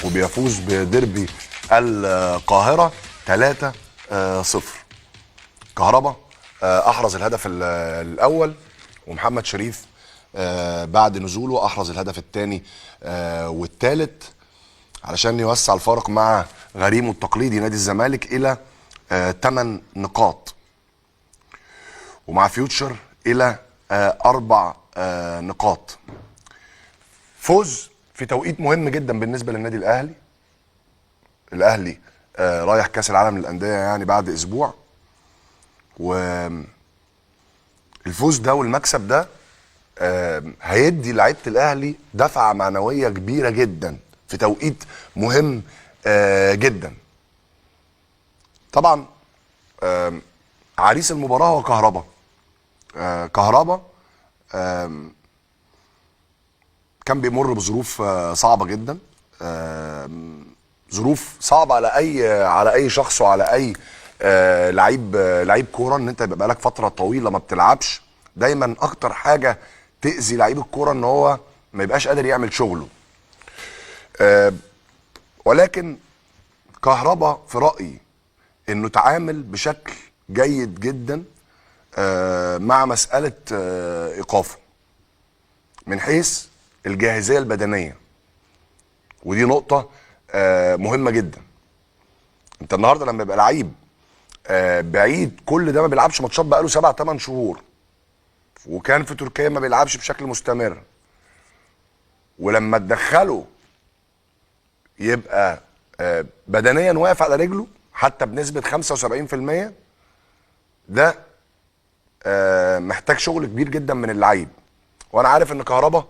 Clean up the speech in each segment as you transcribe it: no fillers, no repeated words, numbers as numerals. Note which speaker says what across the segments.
Speaker 1: وبيفوز بديربي القاهرة 3-0. كهربا احرز الهدف الاول، ومحمد شريف بعد نزوله احرز الهدف الثاني والثالث علشان يوسع الفارق مع غريمه التقليدي نادي الزمالك الى 8 نقاط، ومع فيوتشر الى 4 نقاط. فوز في توقيت مهم جدا بالنسبة للنادي الاهلي. الاهلي رايح كاس العالم للاندية يعني بعد اسبوع، والفوز ده والمكسب ده هيدي لعيبة الاهلي دفعه معنوية كبيرة جدا في توقيت مهم جدا. طبعا عريس المباراة هو كهربا. كهربا كان بيمر بظروف صعبة جدا، ظروف صعبة على اي شخص وعلى اي لعيب كورة، ان انت يبقى بقالك فترة طويلة ما بتلعبش. دايما اكتر حاجة تاذي لعيب الكورة ان هو ما يبقاش قادر يعمل شغله. ولكن كهربا في رايي انه تعامل بشكل جيد جدا مع مسالة ايقافه من حيث الجاهزيه البدنية، ودي نقطة مهمة جدا. انت النهارده لما يبقى لعيب بعيد كل ده، ما بيلعبش ماتشات بقاله 7-8 شهور، وكان في تركيا ما بيلعبش بشكل مستمر، ولما تدخله يبقى بدنيا واقف على رجله حتى بنسبة 75%، ده محتاج شغل كبير جدا من اللعيب. وانا عارف ان كهربا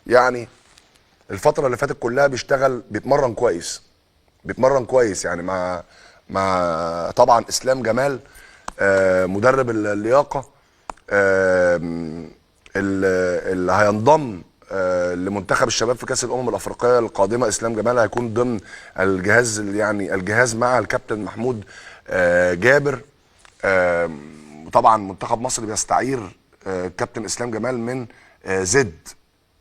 Speaker 1: يعني الفترة اللي فاتت كلها بيشتغل، بيتمرن كويس، بيتمرن كويس يعني مع طبعا اسلام جمال مدرب اللياقة اللي هينضم لمنتخب الشباب في كاس الامم الافريقية القادمة. اسلام جمال هيكون ضمن الجهاز، يعني الجهاز مع الكابتن محمود جابر. طبعا منتخب مصر بيستعير كابتن اسلام جمال من زد،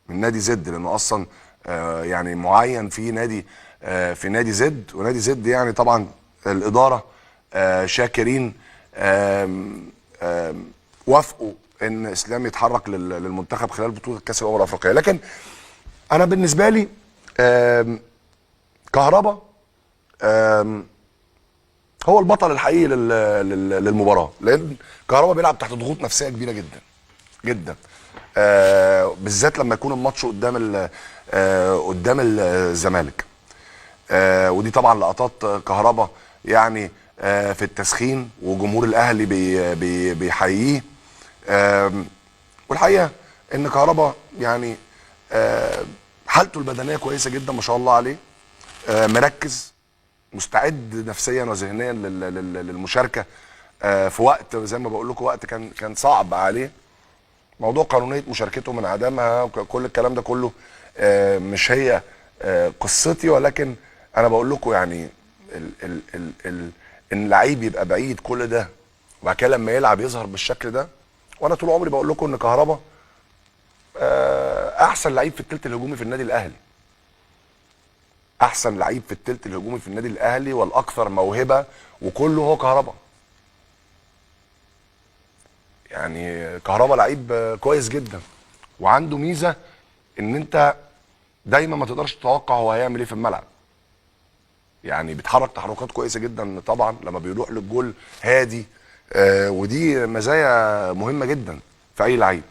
Speaker 1: من نادي زد، لانه اصلا يعني معين في نادي في نادي زد، ونادي زد يعني طبعا الادارة شاكرين آم آم وافقوا ان اسلام يتحرك للمنتخب خلال بطوله كاس الامم الافريقية. لكن انا بالنسبة لي كهربا هو البطل الحقيقي للمباراة، لان كهربا بيلعب تحت ضغوط نفسية كبيرة جدا جدا، بالذات لما يكون الماتش قدام قدام الزمالك. ودي طبعا لقطات كهربا يعني في التسخين، وجمهور الاهلي بي بيحييه. والحقيقة ان كهربا يعني حالته البدنية كويسة جدا ما شاء الله عليه، مركز، مستعد نفسيا وذهنيا للمشاركة في وقت زي ما بقول لكم وقت كان صعب عليه. موضوع قانونية مشاركته من عدمها وكل الكلام ده كله مش هي قصتي، ولكن انا بقول لكم يعني ال ال ال ال ان لعيب يبقى بعيد كل ده وبعد كده لما يلعب يظهر بالشكل ده. وانا طول عمري بقول لكم ان كهربا احسن لعيب في الثلث الهجومي في النادي الاهلي، احسن لعيب في الثلث الهجومي في النادي الاهلي والاكثر موهبة وكله هو كهربا. يعني كهربا لعيب كويس جدا، وعنده ميزة ان انت دايما ما تقدرش تتوقع هو هيعمل ايه في الملعب. يعني بيتحرك تحركات كويسة جدا طبعا لما بيروح للجول هادي، ودي مزايا مهمة جدا في اي لعيب.